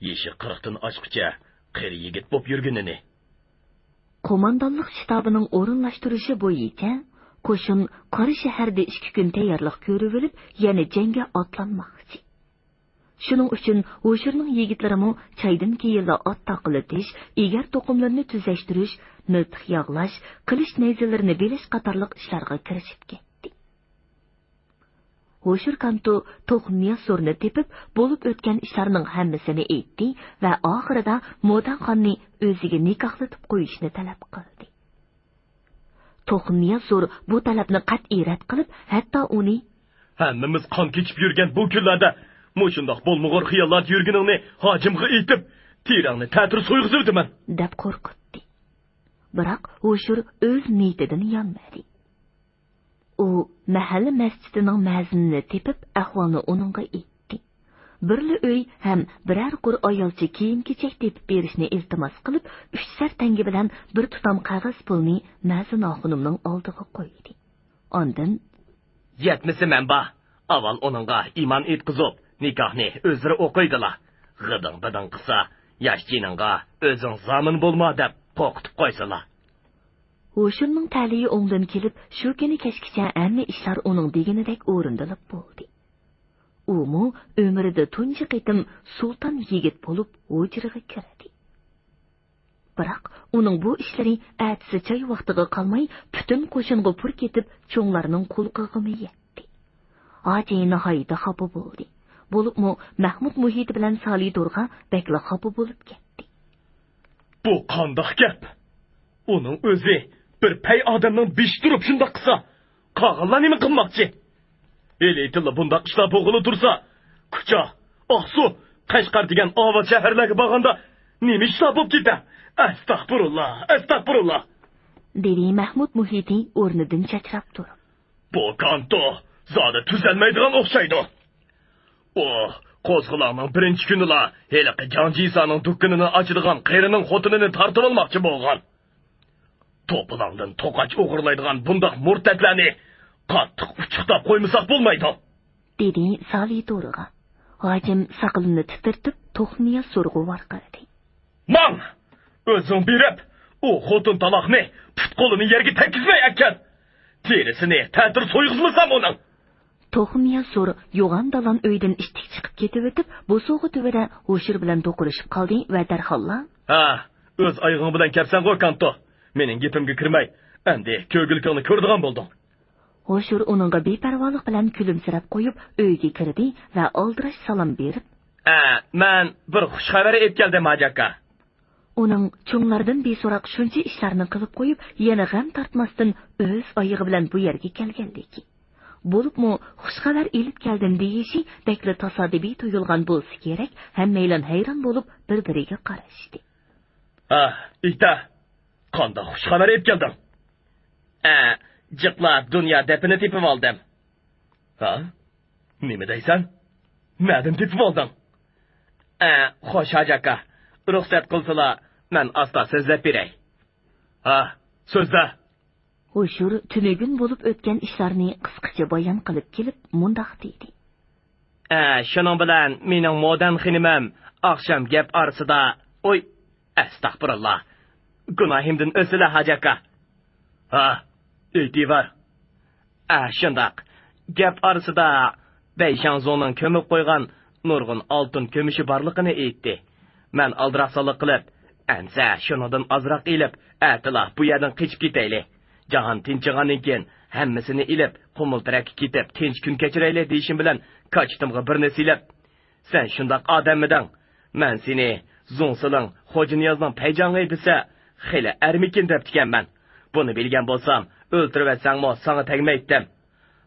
يېشى قىرىقتىن ئاشقىچە قېرى يىگىت بوپ يۈرگىنىنى. قوماندانلىق شتابىنىڭ ئورۇنلاشتۇرۇشى بويىچە، قوشۇن قارا شەھەردە ئىككى كۈن تەييارلىق كۆرۈۋېلىپ، يەنە جەڭگە ئاتلانماقچى. شۇنىڭ ئۈچۈن ھوشۇرنىڭ يىگىتلىرىمۇ چايدىن كېيىنلا ئات تاقىلىتىش، ئېگەر توقۇملىرىنى تۈزەشتۈرۈش، مىلتىق ياغلاش، قىلىچ نەيزىلىرىنى بېلەش قاتارلىق ئىشلارغا كىرىشىپ كەتتى. ھوشۇر كانتو توخۇنىياز زورنى تېپىپ، بولۇپ ئۆتكەن ئىشلارنىڭ ھەممىسىنى ئېيتتى ۋە ئاخىرىدا مودەنخاننى ئۆزىگە نىكاھلىتىپ قويۇشنى تەلەپ قىلدى. توخۇنىياز زور بۇ تەلەپنى قەتئىي رەت قىلىپ، ھەتتا ئۇنى، ھەممىمىز قان كېچىپ يۈرگەن بۇ كۈنلەردە مۇشۇنداق بولمىغۇر خىياللاردا يۈرگىنىڭنى ھاجىمغا ئېيتىپ، تېرەڭنى تەتۈر سويغۇزىۋېتىمەن، دەپ قورقۇتتى. بىراق ھوشۇر ئۆز نىيىتىدىن يانمىدى. ئۇ مەھەللە مەسچىتىنىڭ مەزىنىنى تېپىپ، ئەھۋالنى ئۇنىڭغا ئېيتتى. بىرلا ئۆي ھەم بىرەر قۇر ئايالچە كىيىم-كېچەك تېپىپ بېرىشنى ئىلتىماس قىلىپ، ئۈچ سەر تەڭگە بىلەن بىر تۇتام قەغەز پۇلنى مەزىنە خانىمنىڭ ئالدىغا قويدى. ئاندىن، يەتمىسە مەن بار. ئاۋۋال ئۇنىڭغا ئىمان ئېيتقۇزۇپ، نىكاھنى ئۆزلىرى ئوقۇيدىلا. غىدىڭ-بىدىڭ قىلسا، ياش جېنىڭغا ئۆزۈڭ زامىن بولما دەپ قورقۇتۇپ قويسىلا. ھوشۇرنىڭ تەلىيى ئوڭدىن كېلىپ، شۇ كۈنى كەچكىچە ھەممە ئىشلار ئۇنىڭ دېگىنىدەك ئورۇندىلىپ بولدى. ئۇمۇ ئۆمرىدە تۇنجى قېتىم سۇلتان يىگىت بولۇپ ھۇجرىغا كىردى. بىراق، ئۇنىڭ بۇ ئىشلىرى ئەتىسى چاي ۋاقتىغا قالماي، پۈتۈن قوشۇنغا پۇر كېتىپ، چوڭلارنىڭ قۇلىقىغىمۇ يەتتى. ھاجى ناھايىتى خاپا بولدى. بولۇپمۇ مەھمۇد مۇھىتى بىلەن سالى دورغا بەكلا خاپا بولۇپ كەتتى. بۇ قانداق گەپ؟ ئۇنىڭ ئۆزى بىر پەي ئادەمنىڭ بېشى تۇرۇپ شۇنداق قىلسا، قالغانلار نېمە قىلماقچى؟ ھېلىتىنلا بۇنداق ئىشلار بولغىلى تۇرسا، كۇچا، ئاقسۇ، قەشقەر دېگەن ئاۋات شەھەرلەرگە بارغاندا نېمە ئىشلار بولۇپ كېتە؟ ئەستەغپۇرۇللا، ئەستەغپۇرۇللا! دېدى مەھمۇد مۇھىتى ئورنىدىن چاچراپ تۇرۇپ. بۇ كانتو زادى تۈزەلمەيدىغان ئوخشايدۇ. ئۇ قوزغىلاڭنىڭ بىرىنچى كۈنىلا ھېلىقى جاڭجىسانىڭ دۇكىنىنى ئاچىدىغان قېرىنىڭ خوتۇنىنى تارتىۋالماقچى بولغان. توپىلاڭدىن توقاچ ئوغرىلايدىغان بۇنداق مۇرتەتلەرنى قاتتىق ئۇچۇقلاپ قويمىساق بولمايدۇ. دېدى سالى دورغا. ھاجىم ساقىلىنى تىترىتىپ، توخۇنىياز زورغا ۋارقىرىدى. ماڭ! ئۆزۈڭ بېرىپ، ئۇ خوتۇن تالاقنى پۇت-قولىنى يەرگە تەگكۈزمەي ئەكەل! تېرىسىنى تەتۈر سويغۇزمىسام ئۇنىڭ! توخۇنىياز زور يوغان دالان ئۆيدىن ئىتتىك چىقىپ كېتىۋېتىپ، بوسۇغا تۈۋىدە ھوشۇر بىلەن دوقۇرۇشۇپ قالدى ۋە دەرھاللا، ھە، ئۆز ئايىغىڭ بىلەن كەپسەنغۇ، كانتو. مېنىڭ گېپىمگە كىرمەي، ئەمدى كۆرگۈلۈكۈڭنى كۆرىدىغان بولدۇڭ. ھوشۇر ئۇنىڭغا بىپەرۋالىق بىلەن كۈلۈمسىرەپ قويۇپ، ئۆيگە كىردى ۋە ئالدىراش سالام بېرىپ، ئە، مەن بىر خۇش خەۋەر ئېلىپ كەلدىم، ھاجى ئاكا. ئۇنىڭ چوڭلاردىن بىسوراق شۇنچە ئىشلارنى قىلىپ قويۇپ، يەنە غەم تارتماستىن ئۆز ئايىغى بىلەن بۇ يەرگە كەلگەنلىكى. بولۇپمۇ خۇش خەۋەر ئېلىپ كەلدىم دېيىشى بەكلا تاسادىپىي تۇيۇلغان بولسا كېرەك، ھەممەيلەن ھەيران بولۇپ بىر-بىرىگە قاراشتى. ھا، ئېيت-ە، قانداق خۇش خەۋەر ئېلىپ كەلدىڭ؟ ئە، جىقلاپ دۇنيا دەپنى تېپىۋالدىم. ھا؟ نېمە دەيسەن؟ نەدىن تېپىۋالدىڭ؟ ئە، خوش، ھاجى ئاكا، رۇخسەت قىلسىلا، مەن ئاستا سۆزلەپ بېرەي. ھا، سۆزلە. ھوشۇر تۈنۈگۈن بولۇپ ئۆتكەن ئىشلارنى قىسقىچە بايان قىلىپ كېلىپ مۇنداق دېدى. ئە، شۇنىڭ بىلەن مېنىڭ مودەن خېنىمەم ئاخشام گەپ ئارىسىدا، ئوي، ئەستەغپۇرۇللا، گۇناھىمدىن ئۆتسىلە، ھاجى ئاكا. ھا، ئېيتىۋەر. ئە، شۇنداق. گەپ ئارىسىدا بەي شاڭزۇڭنىڭ كۆمۈپ قويغان نۇرغۇن ئالتۇن كۈمۈشى بارلىقىنى ئېيتتى. مەن ئالدىراقسانلىق قىلىپ، ئەمسە شۇنىڭدىن ئازراق ئېلىپ، ئەتىلا بۇ يەردىن قېچىپ كېتەيلى. جاھان تىنچىغاندىن كېيىن ھەممىسىنى ئېلىپ، قۇمۇل تەرەپكە كېتىپ، تىنچ كۈن كەچۈرەيلى دېيىشىم بىلەن، كاچىتىمغا بىرنى سېلىپ، سەن شۇنداق ئادەممىدىڭ؟ مەن سېنى زۇڭسىلىڭ خوجانىيازنىڭ پەيجاڭى دېسە، خېلى ئەرمىكىن دەپتىكەنمەن. بۇنى بىلگەن بولسام، ئۆلتۈرۈۋەتسەڭمۇ ساڭا تەگمەيتتىم.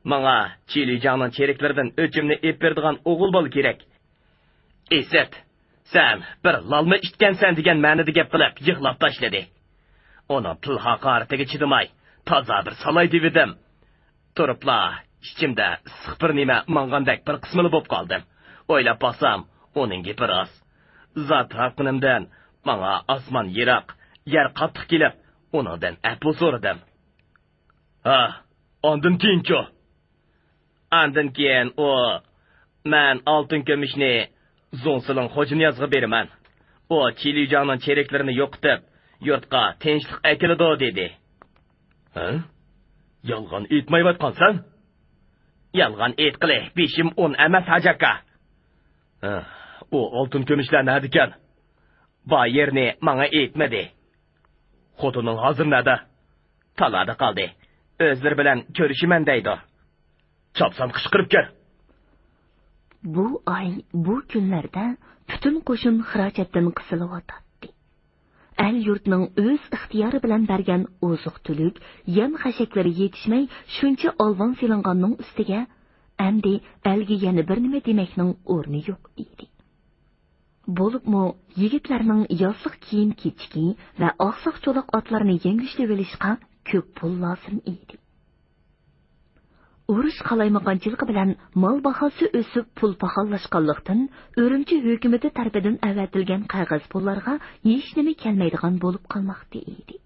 ماڭا چى لىجاڭنىڭ چېرىكلىرىدىن ئۆچۈمنى ئېلىپ بېرىدىغان ئوغۇل بالا كېرەك. ئىسىت، سەن بىر لالما ئىتكەنسەن دېگەن مەنىدە گەپ قىلىپ يىغلاپ تاشلىدى. ئۇنىڭ تىل ھاقارىتىگە چىدىماي، تازا بىر سالاي دېۋىدىم. تۇرۇپلا ئىچىمدە ئىسسىق بىر نېمە ماڭغاندەك بىر قىسمىلا بوپ قالدىم. ئويلاپ باقسام، ئۇنىڭ گېپى راست. زات تارتقىنىمدىن ماڭا ئاسمان يىراق، يەر قاتتىق كېلىپ، ئۇنىڭدىن ئەپۇ سورىدىم. ھا، ئاندىن كېيىنچۇ؟ ئاندىن كېيىن ئۇ، مەن ئالتۇن كۈمۈشنى زۇڭسىلىڭ خوجانىيازغا بېرىمەن. ئۇ چى لىجاڭنىڭ چېرىكلىرىنى يوقىتىپ، يۇرتقا تىنچلىق ئەكېلىدۇ، دېدى. ھە؟ يالغان ئېيتمايۋاتقانسەن؟ يالغان ئېيتقىلى بېشىم ئون ئەمەس، ھاجى ئاكا. ھە، ئۇ ئالتۇن كۈمۈشلەر نەدىكەن؟ بار يېرىنى ماڭا ئېيتمىدى. خوتۇنۇڭ ھازىر نەدە؟ تالادا قالدى. ئۆزلىرى بىلەن كۆرۈشىمەن دەيدۇ. چاپسان قىچقىرىپ كەل. بۇ ئاي، بۇ كۈنلەردە پۈتۈن قوشۇن خىراجەتتىن قىسىلىۋاتاتتى. ئەل-يۇرتنىڭ ئۆز ئىختىيارى بىلەن بەرگەن ئوزۇق-تۈلۈك، يەم-خەشەكلىرى يېتىشمەي، شۇنچە ئالۋان سېلىنغاننىڭ ئۈستىگە، ئەمدى ئەلگە يەنە بىر نېمە دېمەكنىڭ ئورنى يوق ئىدى. بولۇپمۇ يىگىتلەرنىڭ يازلىق كىيىم-كېچىكى ۋە ئاقساق-چولاق ئاتلارنى يەڭگۈشلىۋېلىشقا كۆپ پۇل لازىم ئىدى. ئۇرۇش قالايمىقانچىلىقى بىلەن مال باھاسى ئۆسۈپ، پۇل پاخاللاشقانلىقتىن، ئۈرۈمچى ھۆكۈمىتى تەرىپىدىن ئەۋەتىلگەن قەغەز پۇللارغا ھېچنېمە كەلمەيدىغان بولۇپ قالماقتا ئىدى.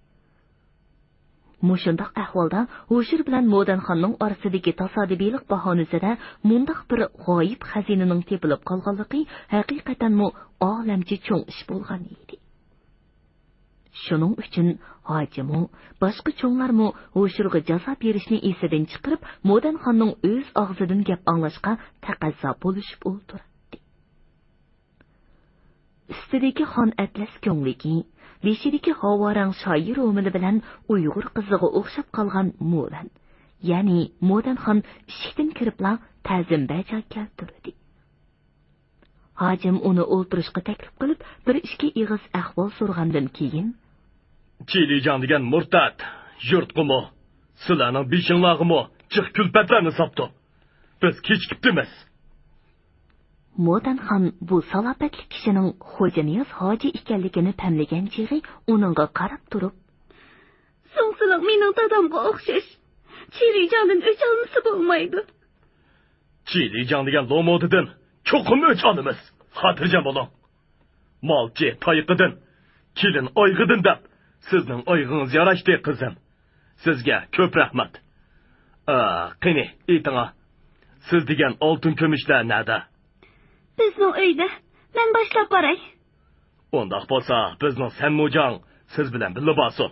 مۇشۇنداق ئەھۋالدا ھوشۇر بىلەن مودەنخاننىڭ ئارىسىدىكى تاسادىپىيلىق باھانىسىدە مۇنداق بىر غايىب خەزىنىنىڭ تېپىلىپ قالغانلىقى ھەقىقەتەنمۇ ئالەمچە چوڭ ئىش بولغان ئىدى. شۇنىڭ ئۈچۈن ھاجىمۇ، باشقا چوڭلارمۇ ھوشۇرغا جازا بېرىشنى ئېسىدىن چىقىرىپ، مودەنخاننىڭ ئۆز ئاغزىدىن گەپ ئاڭلاشقا تەقەززا بولۇشۇپ ئولتۇراتتى. ئۈستىدىكى خان ئەتلەس كۆڭلىكى، بېشىدىكى ھاۋارەڭ شايى رومىلى بىلەن ئۇيغۇر قىزىغا ئوخشاپ قالغان مولەن، يەنى مودەنخان ئىشىكتىن كىرىپلا تەزىم بەجا كەلتۈردى. ھاجىم ئۇنى ئولتۇرۇشقا تەكلىپ قىلىپ، بىر ئىككى ئېغىز ئەھۋال سورىغاندىن كېيىن، چىلىجاڭ دېگەن مۇرتەت يۇرتقىمۇ، سىلەرنىڭ بېشىڭلارغىمۇ جىق كۈلپەتلەرنى ساپتۇ. بىز كېچىكىپتىمىز. مودەنخان بۇ سالاپەتلىك كىشىنىڭ خوجانىياز ھاجى ئىكەنلىكىنى پەملىگەن چېغى ئۇنىڭغا قاراپ تۇرۇپ، سۇڭسىلىڭ مېنىڭ دادامغا ئوخشاش. چىلىجاڭدىن ئۆچ ئالمىسا بولمايدۇ. چىلىجاڭ دېگەن لومودىدىن چوقۇم ئۆچ ئالىمىز. خاتىرجەم بولۇڭ. مالچى تايىقىدىن، كېلىن ئايىغىدىن دەپ، سىزنىڭ ئايىغىڭىز ياراشتى، قىزىم. سىزگە كۆپ رەھمەت. ئا، قېنى، ئېيتىڭا. سىز دېگەن ئالتۇن كۈمۈشلەر نەدە؟ بىزنىڭ ئۆيدە. مەن باشلاپ باراي. ئۇنداق بولسا، بىزنىڭ سەنمۇجاڭ سىز بىلەن بىللە بارسۇن.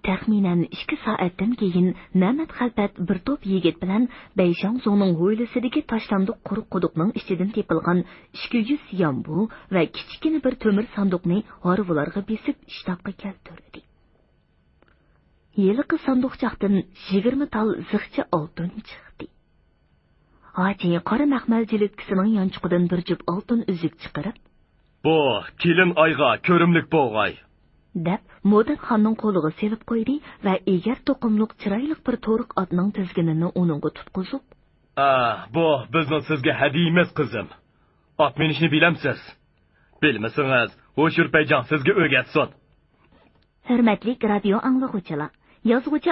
تەخمىنەن ئىككى سائەتتىن كېيىن، مەمەت خەلپەت بىر توپ يىگىت بىلەن بەيشاڭزۇڭنىڭ ھويلىسىدىكى تاشلاندۇق قۇرۇق قۇدۇقنىڭ ئىچىدىن تېپىلغان ئىككى يۈز يامبۇ ۋە كىچىككىنە بىر تۆمۈر ساندۇقنى ھارۋىلارغا بېسىپ، ئىشتاپقا كەلتۈردى. ھېلىقى ساندۇقچاقتىن يىگىرمە تال زىخچە ئالتۇن چىقتى. ھاجى قارا مەخمەل جىلىتكىسىنىڭ يانچۇقىدىن بىر جۈپ ئالتۇن ئۈزۈك چىقىرىپ، بۇ كېلىن ئايغا كۆرۈملۈك بولغاي، دەپ، مودەنخاننىڭ قولىغا سېلىپ قويدى ۋە ئېگەر توقۇملۇق چىرايلىق بىر تورۇق ئاتنىڭ تىزگىنىنى ئۇنىڭغا تۇتقۇزۇپ، ئا، بۇ بىزنىڭ سىزگە ھەدىيىمىز، قىزىم. ئات مىنىشنى بىلەمسىز؟ بىلمىسىڭىز، ھوشۇر پەيجاڭ سىزگە ئۆگەتسۇن. ھۆرمەتلىك رادىيو ئاڭلىغۇچىلار، يازغۇچى